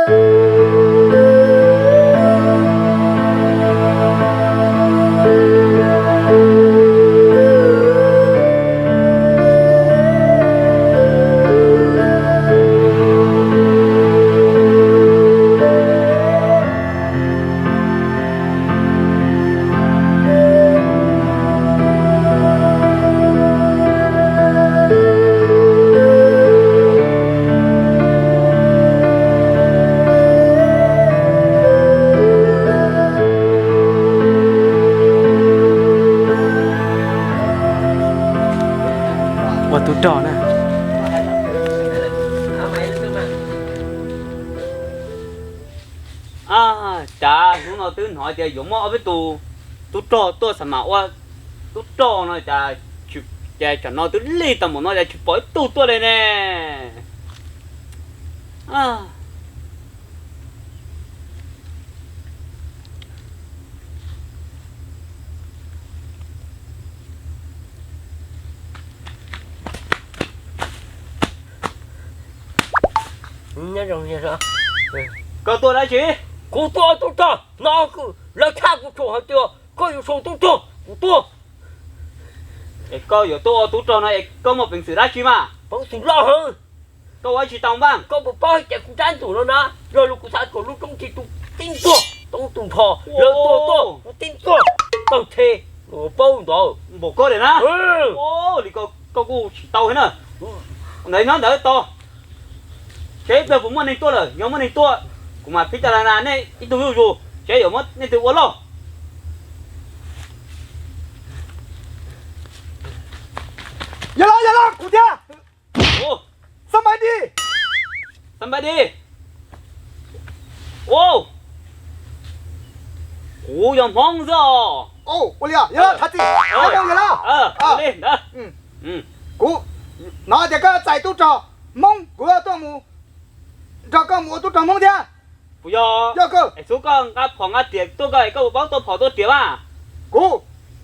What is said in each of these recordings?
Ua tub rog na. Cas hnub no twb hnov tias yuav muaj ob peb tus tub rog tuaj xav mas ua tub rog no, cas tsam no twb lig tau mus no cas tsis pom ib tug tuaj li ne. Koj tuaj dab tsi? Kuv tuaj tub rog no, lawv tshaj kuv tshum hais tias koj yuav sau tub rog, kuv tuaj. Es koj yuav tuaj ua tub rog no es koj muaj peev xwm dab tsi mas? Peev xwm loj heev. Koj ua tsis tau npaj. Koj puas paub hais tias kuv rab ntxum no na, yog lus kuv xav kom lub roob tsis tu tib ntuag, toob tu nrho, lawv tuaj tuaj kuv tib ntuag, tawg the, paub ntawd. Npaum koj li na. Li koj kuj tsis tau thiab na. Ntawd nyob ntawd tos, seb ib pliag puas muaj neeg tuaj lawm, yog muaj neeg tuaj, kuv mam phib tas las nas nej ib tug zuj zus, seb yuav muab nej twg ua loj. Yog los, yog los, kuv thiab. Somebody, somebody. Kuv yog Hmoob xwb os. Ua li, yog los, thov txim, yog los. Li ntawd, kuv hnov tias koj txais tub rog Hmoob, kuv tuaj mus nrog koj mus ua tub rog Hmoob thiab. Puas yog? Yog kawg. Es xub koj nqa phom nqa riam tuaj koj es koj puas paub tua phom tua riam mas? Kuv,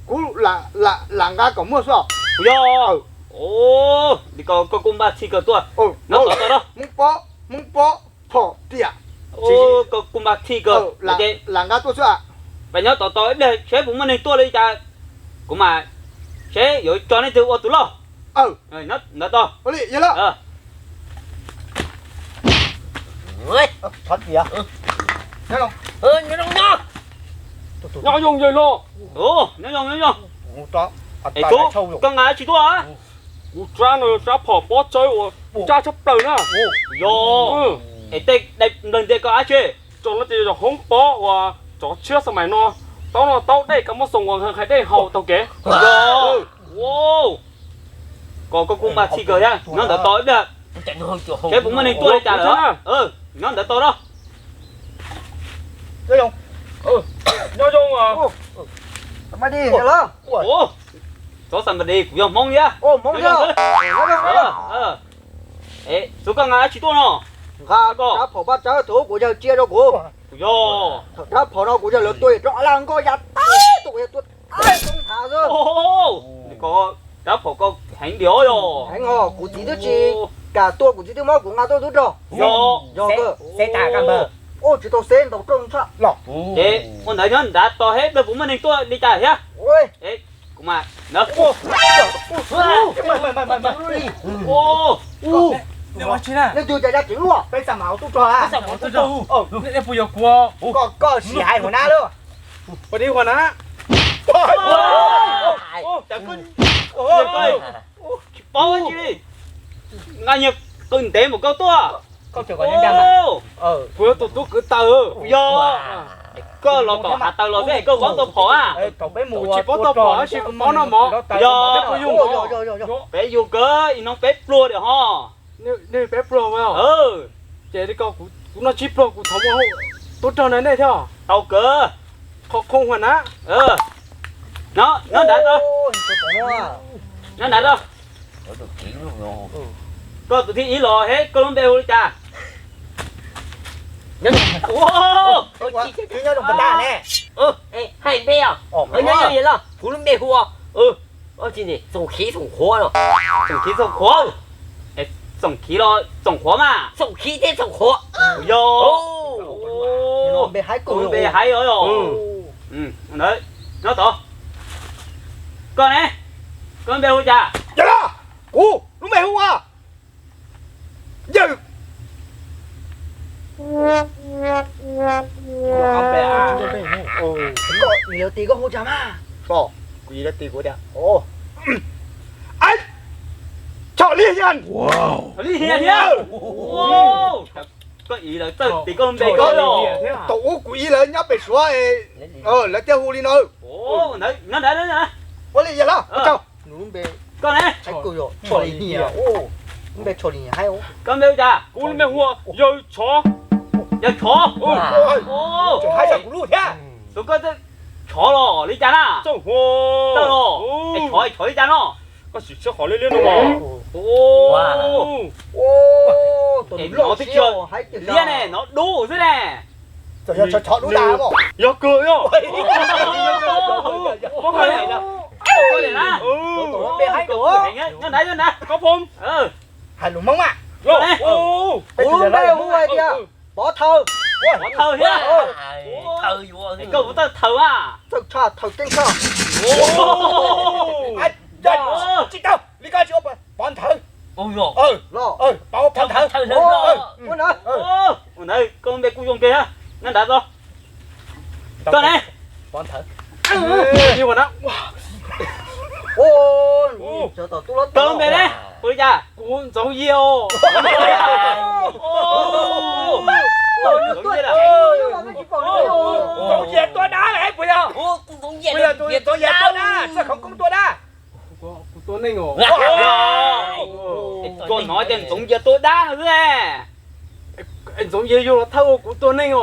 kuv lam nqa kom muaj xwb os. Puas yog? Li ko koj kuj npaj txhij kawg tuaj. Nyob tod tod, Hmoob pob, Hmoob pob, phom riam, koj kuj npaj txhij kawg. Lam nqa tuaj xwb. Pab nyob tod tod ib pliag seb puas muaj neeg tuaj li cas, kuv mam seb yuav tso nej twg ua tus loj. Ntawd tod. Nyob zoo yawg los. Nyob zoo, nyob zoo. Es tub, koj nqa dab tsi tuaj? Kuv rab no yog rab phom pob tsawb uas ncaj tshaj plaws na. Yog. Es tej dai nplawg ntias koj dab tsi? Tso no ces yog hoob pob uas tsov tshiab xas mais no, taub no taub dej koj muab xoos ua hais dej haus taug kev. Yog. Kom koj kuj npaj txhij kawg thiab, nyob ntawd tos ib pliag seb puas muaj neeg tuaj li cas lawm. Nyob ntawd tos na. Nyob zoo. Xov xas npas dis, kuv yog Hmoob thiab. Xub koj nqa dab tsi tuaj no? Nqa rab phom paj tsawb tus kuv yawg cia rau kuv. Kuv yog. Rab phom no kuv yawg lawv tua rau laj nkoj ya tag tus kuv yawg tua tag toob thav xwb. Rab phom koj heev diam yog. Heev os, kuv txiv twb tsis kam tua, kuv txiv twb muab kuv nqa tuaj tub rog. Yog. Yog kawg. Xeb tas kaj npawg. Ua tsis tau xeb, ntaus rooj tshaj los. Ces ua ntawd nyob nrad tos seb pliag puas muaj neeg tuaj li cas thiab. Kuv mas ntawd. Nej twg cas ya tseem luaj? Peb xav mas ua tub rog. Nej puas yog kuv? Koj, koj sim hais huas nab lawm. Ua di huas nab. Tsis paub dab tsi li. Nqa nyias qw ntev npaum koj tuaj. Kuv yog tus tub kwv taws. Yog. Koj los tom hav taws los xwb es koj paub tua phom a? Kuv tsis paub tua phom tab sis kuv paub noj mov. Yog. Peb yug kawg ib hnub peb pluag diam ho. Nej peb pluag. Ces li ko kuv noj tsib pluag kuv thov mus tub rog na nej thiab. Tau kawg. Qhov khoo huas na. Nyob nrad tso. Nyob nrad tso. Koj tus thib ib los seb koj lub npe hu li cas? Hais npe os. Nyob nyob los kuv lub npe hu Txoom Khiv Txoom Qhuav no. Txoom Khiv Txoom Qhuav. Txoom Khiv los Txoom Qhuav mas. Txoom Khiv thiab Txoom Qhuav. Yog. Npe Haiv, kuv npe Haiv os. Ntawd, nyob tod. Koj ne, koj npe hu cas? Yawg Laj, kuv lub npe hu ua Yawg. Koj ib lawv tis koj hu cas mas? Kuv ib lawv tis kuv tias, Chom Li Hias. Chom Li Hias thiab. Koj ib lawv txawj tis koj npe koj los. Thaum ub kuv ib lawv nyob pem Suav, lawv thiaj hu li no. Ua li Yawg Laj, koj ne? Koj npe hu cas? Kuv npe hu ua Yawg Tshov. Yawg Tshov. Tseem hais txog kuv lub thiab. Xyov koj Tshov los li cas na? Tawg los. Es Tshov, es Tshov li cas no? Koj sim siab qhov liab liab no. Ua, tus no twb tsis yog liab ne, no dub xwb ne. Txawm yog Tshov, Tshov dub tas. Yog kawg yog. Nyob ntawd, nyob ntawd. Hais lus Hmoob mas. Kuv lub npe hu hais tias Pov Thawj. Pov Thawj thiab. Koj kuv txawj thaws a. Txawj tshaj, thaws keeb tshaj. Tsis tau, li koj tsis ua Pov Nthawv. Los, Pov Nthawv. Ua ntawd koj npe kuj zoo kawg, nyob nrad tso. Koj ne? Koj npe ne? Ua li cas? Kuv Ntxoov Yias os. Ntxoov Yias tua dab lawm puas yog? Ntxoov Yias tua dab, txawj khawv koob tua dab. Kuv tua neeg os. Koj hnov tias Ntxoov Yias tua dab no xwb. Ntxoov Yias yug los thawj ua kuv tua neeg os.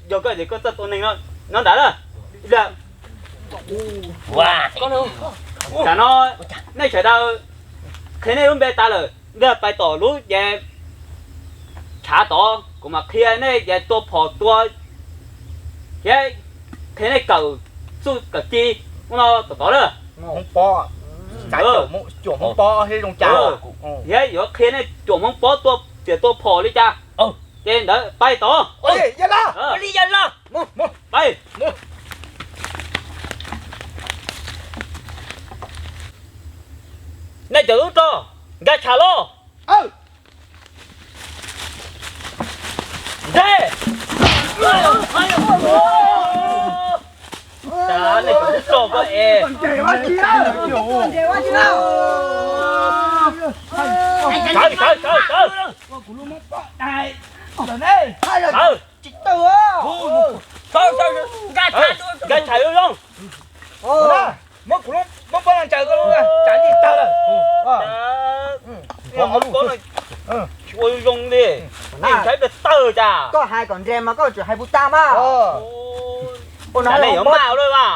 Yog koj ces koj txawj tua neeg no, nyob nrad na. Tam no nej sawv daws qhia nej lub npe tas lawm, nej pais tom lub ces tshav tod, kuv mam qhia nej ces tua phom tua thiab qhia nej kawm txuj kawm ci ub no tom tod na. Cuam Hmoob Pob thiab yuav qhia nej cuam Hmoob Pob tua txiam tua phom li cas. Ces ntawd pais tod. Pais. Nej cov tub rog, nkag tshav los. Nthe. Nej cov tub rog koj es. Sawv, sawv, sawv. Sawv. Nkag tshav zoo zoo. Muab kuv lub pob los ntsaws koj lub tshav nti tawg lawm. Ua zoo li, ntshai pliag tawg cas. Koj hais kom nres mas koj tseem hais puas tag mas. Tsam nej yuav maj lawm mas.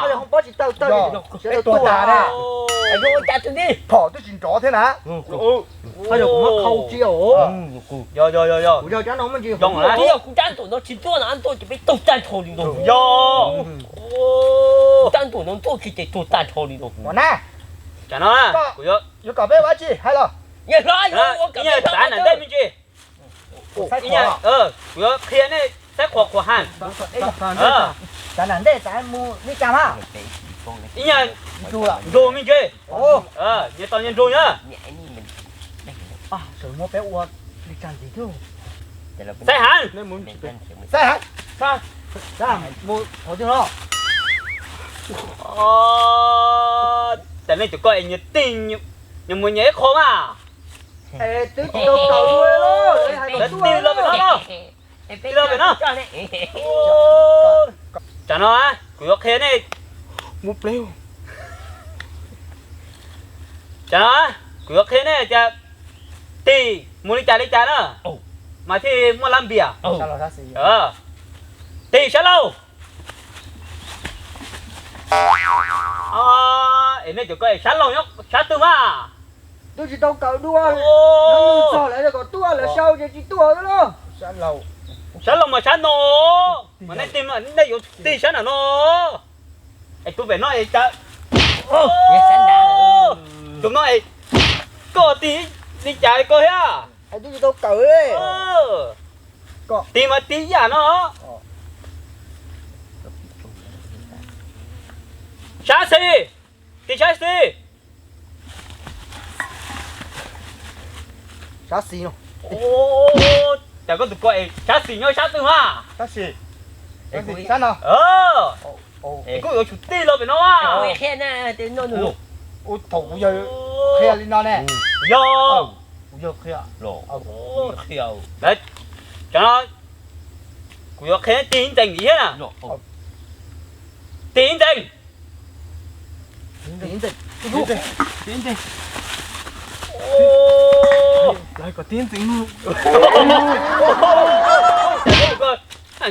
Phom twb tsis nrov thiab na. Yog, yog, yog. Kuv yog cov no me ntsis. Twb yog kuv rab ntuam no tsis tuaj na, tuaj ces peb tuag tag nrho li ntag. Yog. Kuv rab ntuam no tuaj tsis ces tuag tag nrho li ntag. Ua na. Tsam no kuv yuav kom peb ua dab tsi hais los. Ib nyuag tav nam ntej me ntsis. Kuv yuav qhia nej saib qhuas qhuas heev. Tav nam ntej xav mus li cas mas. Ib nyuag nrug me ntsis. Nyias tos nyias nrug na. Saib heev. Saib heev. Mus qhov twg no. Tam nej cov ko es nyias tig, nyias mus nyias ib qho mas. Twb tsis tau kawm dua, tig los pem no los. Tig los pem no. Tsam no kuv yuav qhia nej, tsam no kuv yuav qhia nej tias tig mus li cas li cas na, mas thiaj muaj lab npias. Tig sab laug. Es nej cov ko es sab laug nyob sab twg mas? Twb tsis tau kawm dua, txog lawv kom tuaj lawv sau ces tsis tuaj lawm. Sab laug mas sab no, mas nej tig, nej yuav tig sab nram no. Es tus pem no es cas, tus no es koj tig li cas li koj thiab. Twb tsis tau kawm li. Tig mas tig ib yam no. Sab xis, tig sab xis. Sab xis no. Cas koj tus ko es sab xis nyob sab twg mas? Sab xis. Sab no. Es koj yuav tsum tig los pem no mas. Ua thaum kuv yawg qhia li no ne. Yog. Kuv yawg qhia. Kuv yuav qhia tig ib ntxees thiab na. Tig ib ntxees.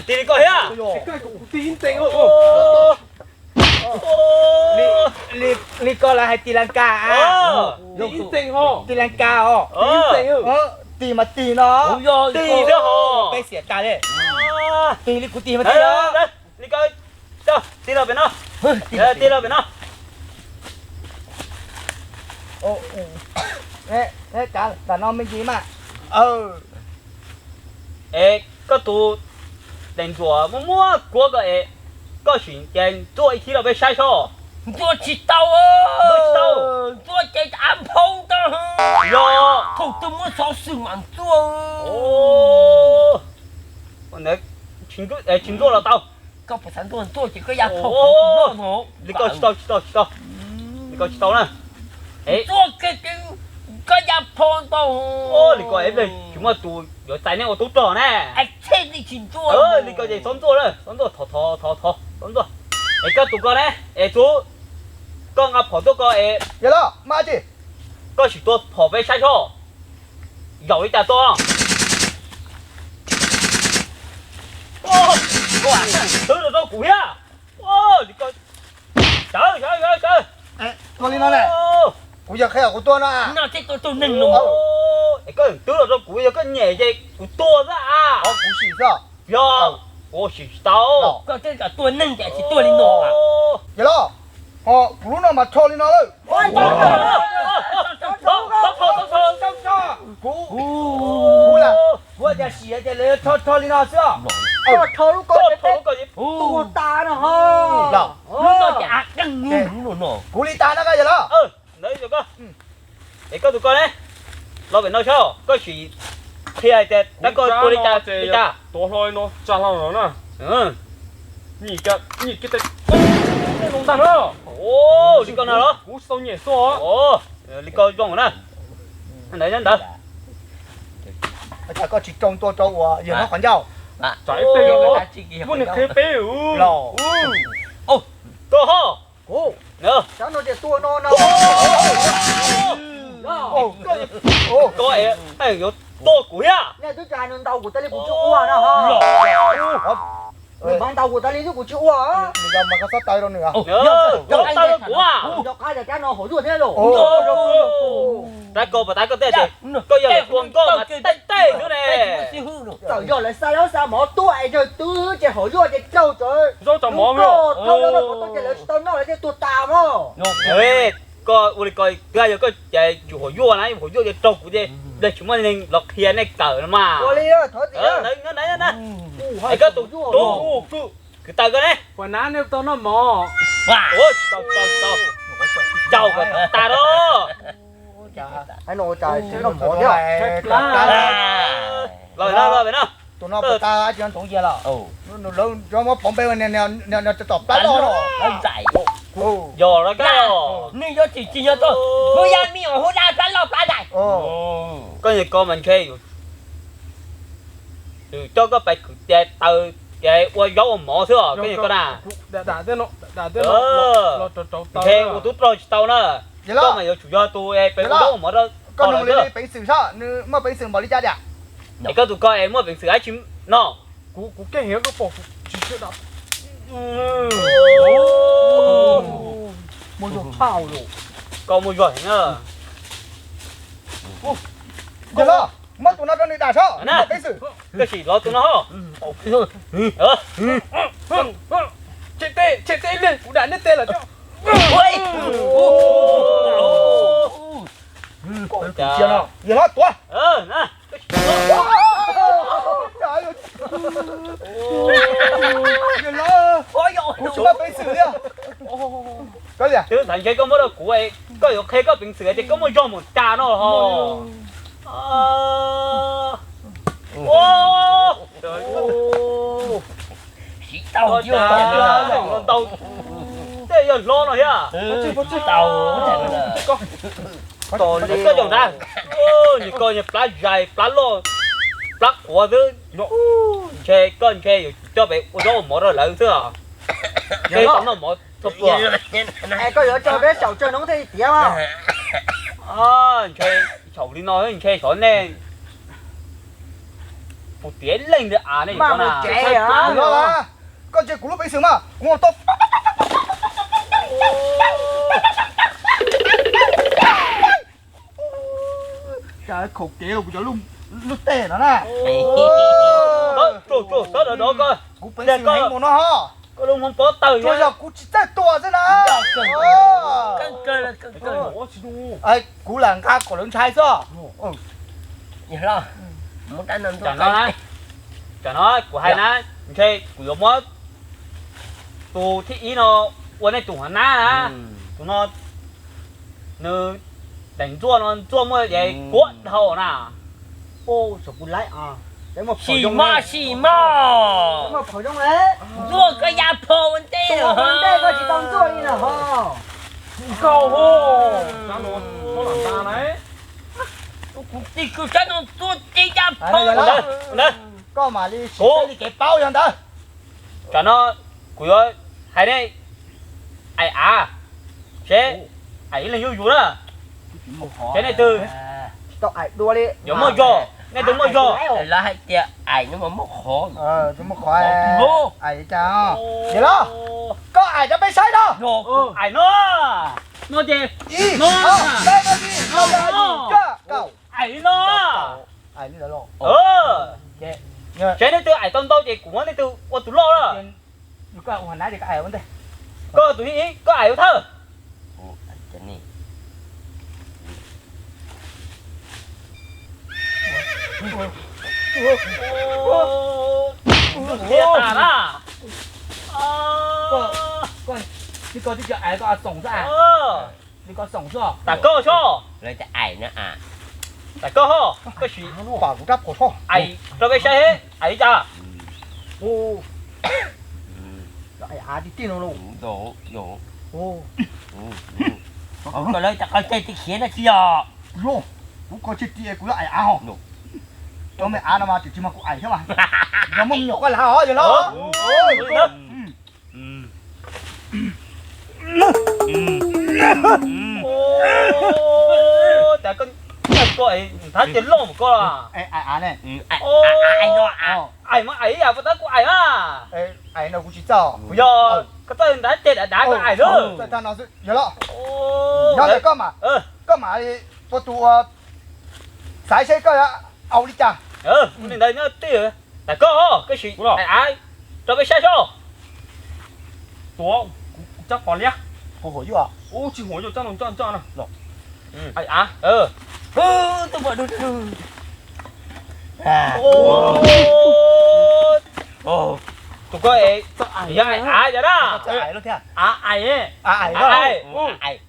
Tig li koj thiab. Li koj lawv hais tig las kas. Tig las kas os. Tig mas tig no. Tig thiab ho. Peb xiam tas li. Tig li kuv tig mas tig. Li koj, tig los pem no. Tig los pem no. Tam no me ntsis mas. Es koj tus daim ntsuas muaj muaj kuab ko es koj sim ces ntxuaj ib thib los peb saib seb. Ntxuaj tsis tau. Ntxuaj tsis tau. Ntxuaj ces av nphoo tau. Yog. Thaum twg muaj xov xwm mam ntxuaj. Tsis ntxuaj los tau. Koj puas xav ntxuaj ntxuaj ces koj ya pho no. Li koj tsis tau, tsis tau, tsis tau. Li koj tsis tau na. Ntxuaj kiag ces koj ya pho ntau. Li koj es tsis muaj tus yuav txais nej ua tub rog na. Txhij li tsis ntxuaj. Li koj ces txhob ntxuaj na, txhob ntxuaj, thov thov thov thov txhob ntxuaj. Es koj tus ko ne, es txuv, koj nqa phom tuaj ko es. Yog los mas tsis. Koj sim tua phom peb saib seb. Zaum li cas tua. Twb los rau kuv thiab. Li ko, sawv sawv sawv sawv. Tua li no ne. Kuv yog qhia kuv tua no. Es koj twb los rau kuv yog koj nyem ces kuv tua xwb a. Kuv sim xwb. Yog, kuv sim tsis tau. Koj twb kom tua neeg ces tsis tua li no. Yog los, ho kuv lub no mas rho li no lawm. Kuv, kuv lam, kuv tias sim tias lawv rho rho li no xwb. Rho lub ko, tua tas no ho. Lub no ces a deej. Kuv li tas no koj yog los. Es koj tus ko ne, los pem no seb, koj sim qhia hais tias tab koj tua li cas li cas. Tuav hlo li no tsa hlo no na. Nyem kiag tes, zoo ntag na. Li ko no los? Kuv tsis tau nyem xwb. Li ko zoo na. Ntawd nyob ntawd. Koj tsis tsoo tua rau uas yog nyob qhov ncauj. Tsam ib pliag muab nws qhia peb. Los. Tua ho. Kuv, sab no ces tua no na. Koj yuav tua kuv thiab. Nej twb tsis hais nws ntaus kuv tas li kuv tsis ua na ho. Nws mas ntaus kuv tas li xwb kuv tsis ua. Nws yog mas koj txhob taw rau nws. Koj taw rau kuv. Yog qab yog cab no hauv zuaj thiab los. Tab koj puas tab koj tej tias koj yog lawv tua nkoj mas tej tej xwb ne. Txawm yog lawv xa zaub xa mov tuaj es yawg twb ces hauv zuaj ces raug tawv. Zaub tsaus mov, koj tau lawv tau ces lawv tsis tau noj lawv thiaj tuag tas mog. Koj ua li ko twb yog koj ces tsum hauv zuaj na, hauv zuaj ces raug kuv ces tsis muaj neeg los qhia nej kawm no mas. Ua li, thov txim. Es koj tus tub, kwv taws koj ne. Puas nab nej tau noj mov? Tsis tau, tsis tau, tsis tau. Caum kom tas los. Hais no cas tsis noj mov thiab. Los pem no, los pem no. Tus no puas tas tsis nyob ntoo cia los? Lawv muab pov npe no tsom plab loj no. Yog los koj. Nws yuav tsis tsis nyob tuaj. Kuv yog me nyuam hu dab plab loj plab daim. Koj niag ko mas ntshe yuav coj koj pais kwv cia taw ua zaub ua mov xwb os koj niag ko na. Ntshe ua tub rog tsis tau na. Koj mas yuav tsum yog tus es peb ua zaub ua mov rau koj nug li peev xwm saib nws muaj peev xwm npaum li cas tiag. Es koj tus ko es muaj peev xwm dab tsi no? Kuv, kuv keej heev koj pom kuv tsis sawv daws. Muaj zog tshaj los. Koj muaj zog heev na. Yog los, muab tus no rau nws dam saib, muaj peev xwm. Koj sim los tus no ho. Tshem tej, tshem tej li kuv dam neb tej los cov. Yog los tuav. Twb xav ntshe koj muab rau kuv, koj yuav qhia koj peev xwm tias koj muaj zog mus cas no ho. Siv tau ntau, tej yog hlob no thiab. Koj zaum ntawd, nws koj niag plab zais plab loj plab quav xwb. Ntshe koj ntshe yuav coj pem ua zaub ua mov rau lawv xwb os. Noj mov txhua pluas. Koj yuav tso peb saum tsawg hnub thiaj li tiav mas. Ntshe saum li no ntshe xyov nej puas tiav leej ntawd av nej yuav tsev. Koj ntsia kuv lub peev xwm mas kuv tau khaum kev los kuv cov lub teg no na. Kuv peev xwm heev mus no ho. Koj lub hmoov pob tawg, tsuas yog kuv tsis txawj tua xwb na. Kuv lam nqa kom lawv ntshai xwb. Tam no kuv hais na, ntshe kuv yuav muab tus thib ib no ua nej tus hov nab na. Tus no nws daim ntxuaj no ntxuaj muaj kuab dhau na. Sim mog, sim mog. Ntxuaj koj ya phom ua ntej, ua ntej koj tsis tau ntxuaj li na ho. Nkaus ho. Kuv tis kuv sab no ntxuaj ces ya phom. Koj mam li sim li kev paub yog ntawd. Tam no kuv yuav hais nej aim av, seb aim ib leeg zuj zus na. Seb nej twg yuav muaj zog, nej twg muaj zog. Lawv hais tias aim no mas muaj qhov, muaj qhov. Aim li cas? Yog los, koj aim rau peb saib no. Aim no, no ces, no, aim li no. Seb nej twg aim tau ntau ces kuv muab nej twg ua tus loj lawm. Koj tus thib ib, koj aim ua thawj. Thiab tas na. Koj twb tsis aim, koj xoom xwb. Li koj xoom xwb. Tas koj soj. Lawv tias aim no a. Tas koj ho, koj sim pam kuv rab phom soj. Aim rau peb saib, aim li cas? Aim av tij tij no los. Koj lawv cas qhov ceg tij khiav na tsis yog? Kuv qhov ceg tij kuv yuav aim av ho. Cov me av no mas tiam sis mas kuv aim thiab mas. Yog muaj me nyuam koj lav os yog los. Cas koj, koj nthab tias loj mus koj los. Aim mas aim ib yam puas tab kuv aim na. Kuv tsis txawj. Yog koj txawj nthab tias dav dav koj aim xwb. Yog los. Nyob ntawm koj mas, koj mas ua tus xaiv seb koj yuav ua li cas. Li ntawd nyob twj ywm, tas koj, koj sim aim av rau peb saib soj. Tuav kuv cov qos liab. Ub, tsis huam yuav coj no coj coj no. Aim av. Tus koj es yog aim av yog na. Av aim, av aim.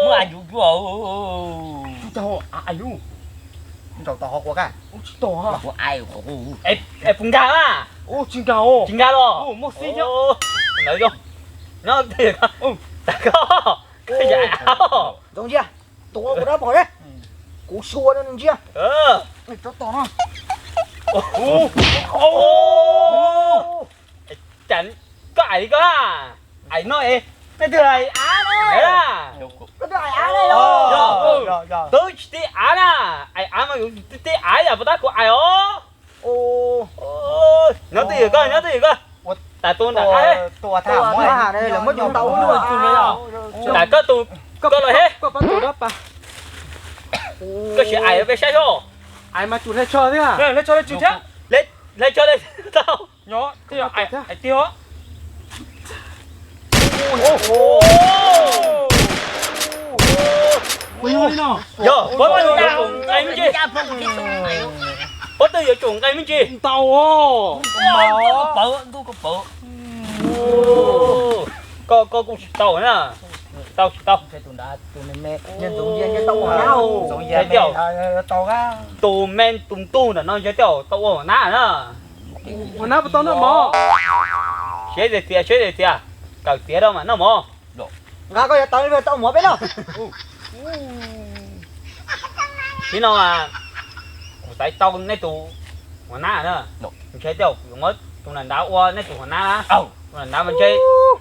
Muaj av yuv yuav. Ntaus tau ho quav kaj. Tsis tau. Es puas nkag na? Tsis nkag, tsis nkag los. Muaj xib thiab. Ntawd, no, tas koj, koj yam av. Ntsoov ntsia, tuav kuv rab phom ne, kuv xyuas rau nws ntsia. Tsob tom no. Cas koj aim li koj na, aim no es nej twb aim av no. Koj twb aim av ne los? Twb tsis tib av na, aim av mas yus twb tib av yam puas tab kuv aim os. Nyob twj ywm koj, nyob twj ywm koj. Tas tus ntawm, tus ua thaj muab, muab cov tau ua. Tas koj tus, koj los he. Koj siv aim peb saib soj. Aim mas tsum hle tsho thiab. Hle tsho hle tsum thiab. Hle tsho hle tau. Nyob twj ywm, aim tiag. Yog, pob twg yuav tsum nqe me ntsis. Pob twg yuav tsum nqe me ntsis. Ntau. Ntuj ko pawv, ntuj ko pawv. Koj, koj kuj tsis tau na. Tsis tau, tsis tau. Tus me tus ntuj ntawm no ntshe thiaj tau ua nab na. Ua nab puas tau noj mov? Siab zes txias, siab zes txias, kawm tiav rau mas noj mov. Nqa koj yuav tau tau mov peb noj. Tib no kuv xaiv tau nej tus ua nab na. Ntshe tej zaum kuv yuav muab tus nram nrad ua nej tus ua nab na. Tus nram nrad mas ntshe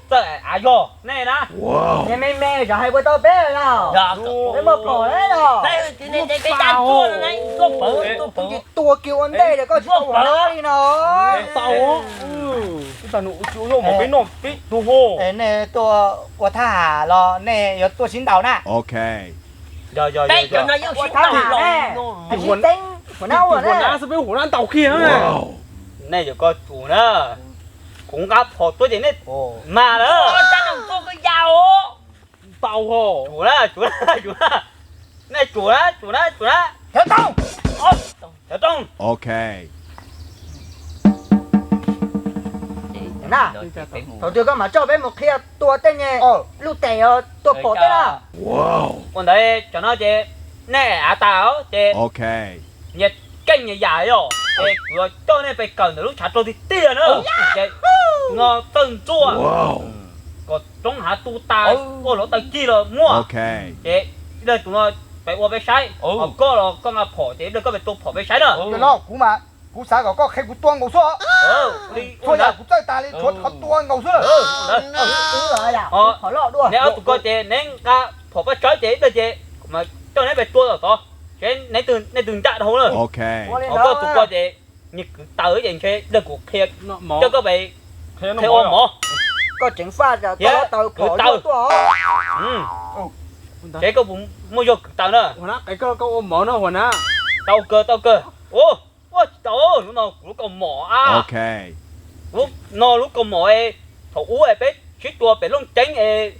txawj av zog nej na. Niag me me xyov hais puas tau peb no. Peb muaj phom na no. Tua kiag ua ntej lawm koj tsis tau ua nab li no. Nej tuaj ua thab ham los nej yuav tuaj sib ntaus na? Peb cov no yeej sib ntaus los. Ua nab xwb peb ua nab ntaus kiag na. Nej yuav koj tus na. Kuv nqa phom tuaj ces nej mag lawm. Ntaus ho. Tsuav na, tsuav na, tsuav na. Nej tsuav na, tsuav na, tsuav na. Thawv rooj. Thawv rooj. Thaum twg koj mam coj peb mus qhia tua tej nyuag luj tes tua phom tej na. Ua ntawd tsam no ces nej av tas ces nyias keej nyias yam yom, ces kuv yuav coj nej pem kawm ntawm lub tshav rog tiag tiag na. Ces no txawj ntxuaj kom roob hav tu tas, ua luv taws cig los muaj. Ces ib pliag tus no pem ua peb saib, ho koj los koj nqa phom ces ib pliag koj pem tua phom peb saib na. Kuv mas kuv xav kom koj qhia kuv tua nkaus xwb. Txhua yam kuv txawj tas li, tshuav qhov tua nkaus xwb. Neb ob tug ko ces neb nqa phom peb saib ces ib pliag ces kuv mam coj neb pem tua tom tod, seb nej twg ncaj dhau na. Ho koj tus ko ces niag kwv taws ces ntshe ib pliag kuv qhia coj koj pem qhia ua mov. Koj tseem faj kwv taws phom tuaj. Seb koj puas muaj zog kwv taws na. Ua mov no ua na. Tau kawg, tau kawg. Ua tsis tau, lub no kuv lub kaus mom a. Lub no lub kaus mom es thaum ub es peb sib tua pem Looj Ceeb es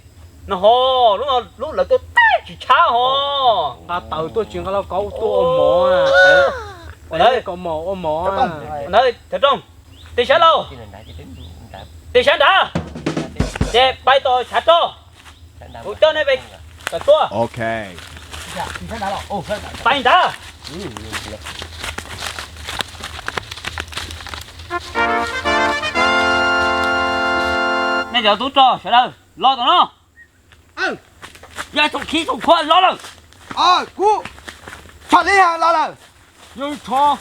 no ho, lub no lub lawv tua teb tsis tshab ho. Nqa taws tuaj tsis nqa lauj kaub tuaj ua mov. Kaus mom ua mov. Thawv rooj, tig sab laug, tig sab nrad, ces pais tom tshav rog, kuv coj nej pem kawm tua. Pais nrad. Nej cov tub rog sawv daws los tom no. Yog Xoom Khib Xoom Khuav los lawm. Kuv Tshoj Lis los lawm. Yog Tshoj.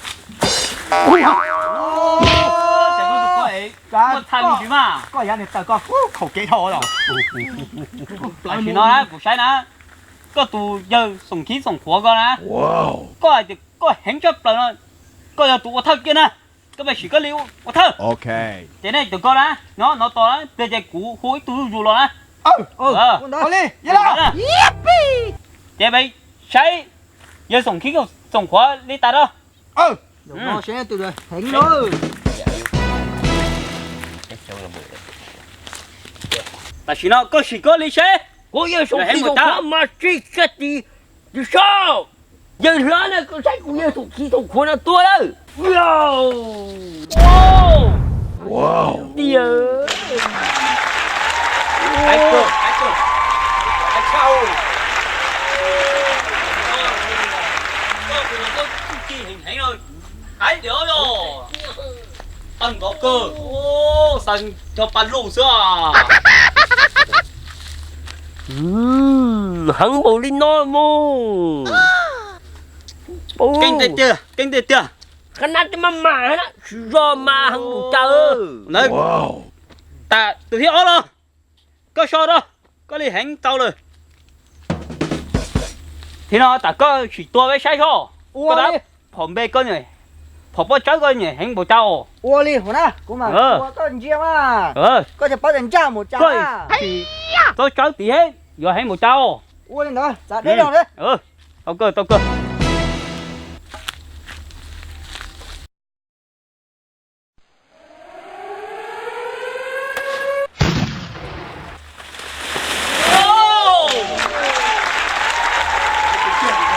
Koj yav niag taws koj khaum kev dhau los. Tam sim no na kuv saib na, koj tus yawg Xoom Khib Xoom Khuav ko na, koj hais tias koj heev tshaj plaws no, koj yog tus ua thawj kiag na. Koj pab sim koj li ua thawj. Ces nej cov ko na, nyob no tos na, pliag ces kuv hu ib tug zuj zus los na. Ces peb saib yawg Xoom Khib Xoom Khuav li tas rau. Tam sim no koj sim koj li seb. Kuv yawg Xoom Khib Xoom Khuav mas tsis txawj tis, yawg Hlob na, koj saib kuv yawg Xoom Khib Xoom Khuav no tuaj lawm. Tiag. Heev ntau kawg, xav cog pa lug xwb. Heev npaum li no mus. Keej tiag tiag, keej tiag tiag. Qhov no twb maj mam na, tsis zog mas heev npaum cas. Tas tus thib ob los, koj so rau, koj li heev tau lawm. Thib no tas koj sim tua peb saib soj. Ua li. Phom npe koj, phom pob tsawb koj nyiam heev npaum cas os? Ua li hauv na, kuv mam tua koj ntsia mas. Koj cov pob ncaj mus cas. Pob tsawb tim thiab yuav heev npaum cas os? Ua li ntawd, txav deb los li. Tau kawg, tau kawg.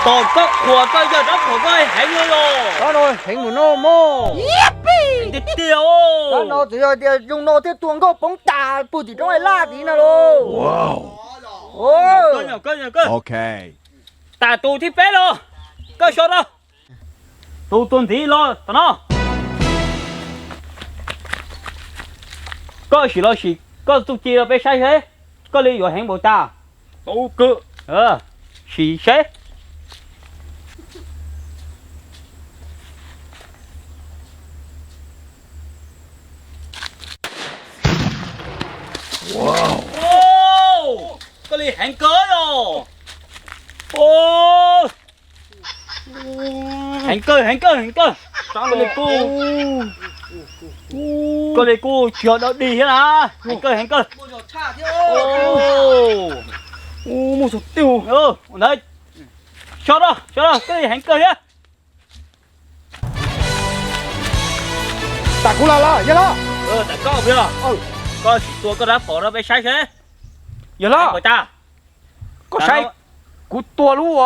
Tom koj qhuas koj yog rab phom koj heev no los. Rab no heev mus no mog. Tiag tiag. Tab no txawm yog tias zoo no thiab tua nkauj poob tas puag tim roob Ai Laj tid no lauj. Tam tus thib peb los, koj so rau. Tus tuag ntxiv los tom no. Koj sim los sim koj txuj ci rau peb saib seb koj li yuav heev npaum cas. Sim seb. Koj li heev kawg os. Heev kawg, heev kawg, heev kawg. Koj li kuj, koj li kuj tsis yog dog dig thiab na. Heev kawg, heev kawg. Ntawd, so rau, so rau, koj li heev kawg thiab. Tam kuv los los yawg hlob. Tam koj os, koj sim tua koj rab phom rau peb saib seb. Yawg hlob, koj saib kuv tua lub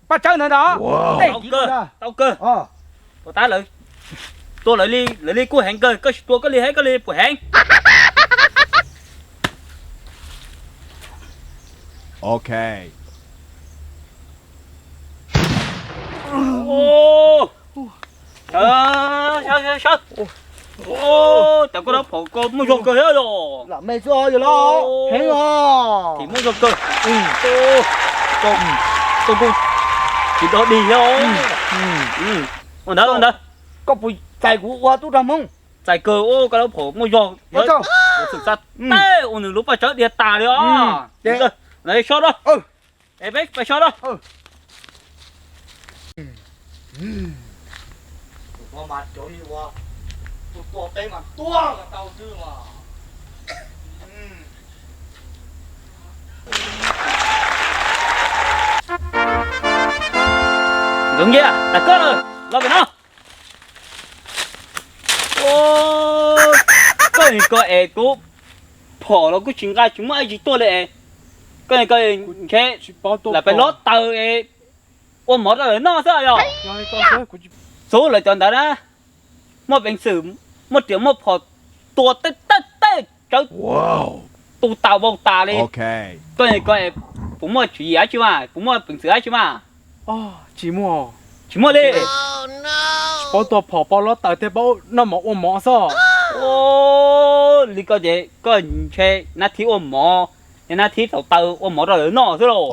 paj tsawb ntawd ntag. Tau kawg, tau kawg. Tua lawv li, lawv li kuj heev kawg, koj sim tua koj li seb koj li puas heev. Ok. Sawv, sawv. Cov koj rab phom ko muaj zog kawg thiab los. Lam me xwb yawg hlob, heev os. Tim muaj zog kawg. Koj kuj tsis dog dig thiab. Ua ntawd, ua ntawd. Koj puas txais kuv ua tub rog Hmoob? Txais kawg, koj rab phom muaj zog. Xwm txheej ua nws lub paj tsawb dhia tas li os. Ntawd so rau. Es peb pais so rau. Ntxoov Nyiaj, tag koj lawm, los pem no. Koj nim ko es kuv phom los kuj tsis nqa tsis muaj ib tsi tuaj li es. Koj nim ko ntshe lam pem lob taws es ua mov rau lawv noj xwb yog. Txhub lawv cov ntawd na, muaj peev xwm, muaj riam muaj phom tua tej tej tej tsawb tu tas vau tas li. Koj nim ko puas muaj tswv yim dab tsi mas, puas muaj peev xwm dab tsi mas? Tsis muaj. Tsis muaj li. Tsis paub tua phom paub lob taws thiaj paub noj mov ua mov xwb. Li ko ces koj ntshe nab thib ua mov, nab thib tau taws ua mov rau lawv noj xwb lauj.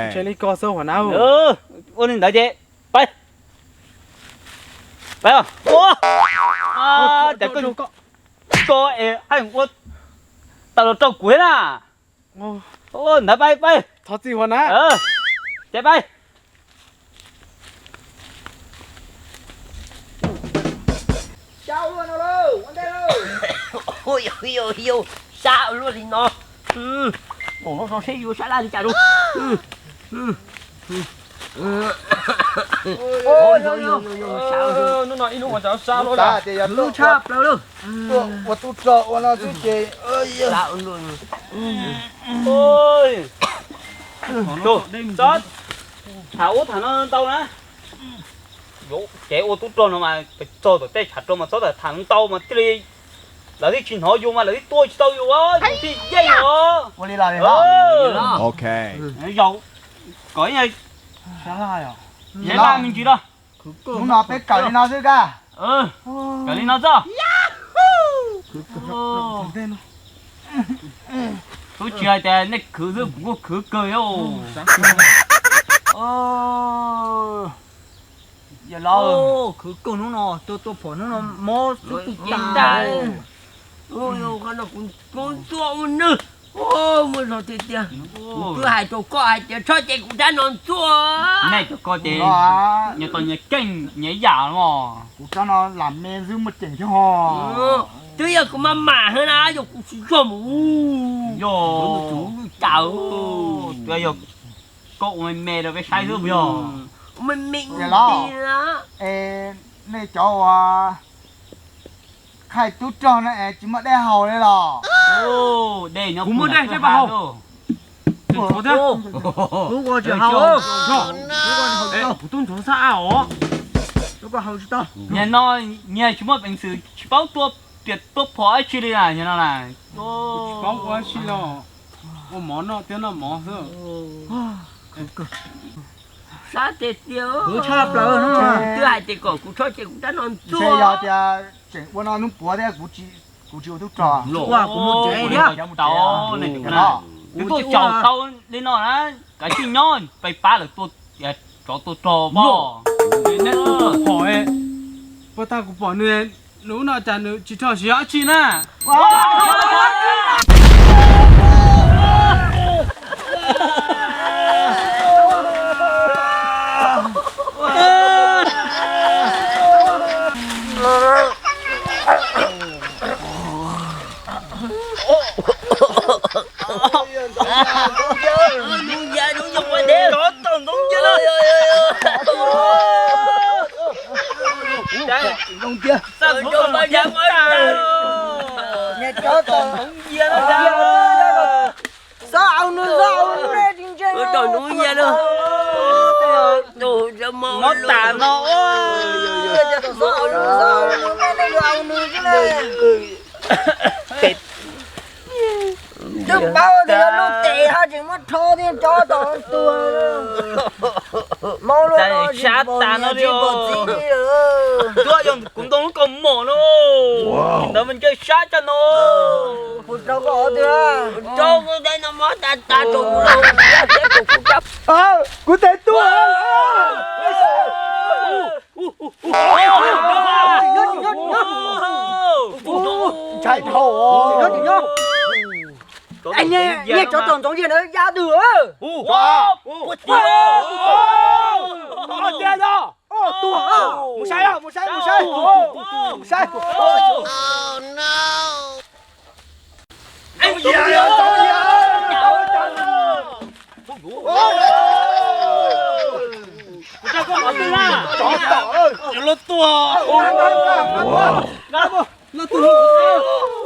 Ntshe li ko xwb huas nab. Ua li ntawd ces pab, pab, ua, cas koj ko es ua tau los rau kuv thiab na. Ntawd pab, pab, thov txim huas nab. Ces pab. Sab ua luaj no lauj, ua ntej lauj. Ua yau yau yau, sab ua luaj li no. Mus no so seb yuav sab laj li cas rau. Hnub no ib hnub ua cas sab luaj li. Khwv tshaj plaws lauj. Ua tub rog ua no xwb ces. Txhob tham ub tham no ntau na. Ces ua tub rog no mas pes txog tom tej tshav rog mas txhob tham ntau mas thiaj li lawv thiaj tsis hnov yus mas lawv thiaj tua tsis tau yus, yus thiaj yeej os. Ua li los li. Zaum kom ib, sab laj me ntsis rau. Hnub no peb kawm li no xwb kaj. Kawm li no xwb. Tub tsis hais tias nej khwv xwb kuv kuj khwv kawg. Khwv kawg hnub no, tua tua phom hnub no mob xwb kuj tag. Qhov no kuv ntxuaj ua nws, muaj zog tiag tiag. Kuv twb hais rau koj hais tias txhob ces kuv rab no ntxuaj. Nej cov ko ces nyias tau nyias keej nyias yam los. Kuv rab no lam me xwb muaj ceem thiab ho. Twb yog kuv maj mam heev na, yog kuv tsis zog mus. Yog, yog koj ua me me rau peb saib xwb puas yog? Ua me me ua li na. Es nej cov uas khaij tub rog no es tsis muaj dej haus li los? Kuv muaj dej teb pas haus. Kuv ua tsis haus. Kuv tub ntxhov xab ab os. Koj haus tsis tau. Nyag no, nyag tsis muaj peev xwm tsis paub tua riam tua phom dab tsi li na, nyag no na. Tsis paub ua dab tsi los ua mov noj thiab noj mov xwb. Sab tiag tiag. Kuv tshaj plaws no. Twb hais tias kom kuv tso ces kuv rab no ntxuaj. Yog tias tseem ua no hnub puav thiab kuv tsis ua tub rog. Kuv mus tsev thiab. Kuv tuaj xyaum tau li no na, kav tsij nyob pes pab lawm, tsov tua rog pom. Nej tua phom, puag ta kuv pom nws, nws ub no cas nws tsis rho siv dab tsi na. Xob au nws, xob au nws tsis ntse. Mob tas no. Xob au nws, xob au nws, nej yuav au nws xwb na. Twb paub tias lub tes ho tseem muab rho thiab tso tom tuag. Mob lub no sab tas no li. Tuaj yog kuv ntoo lub kaus mom no. Ntawd mas ntsej sab caj no. Kuv rau koj tiag. Rau koj ntawd no mob tas tas rau kuv los thiab rau kuv rab. Kuv tes tuag. Ntshai dhau. Nyob, nyob. Nyob, nyob. Nyiaj tsov tom ntxoov yig ntawd ya twg? Ua tiag, ua tiag. Tuag. Mus saib, mus saib, mus saib. Mus saib. Kuv rau koj qhov twg na? Tsov tom. Yuav luag tuag. Luag tuag.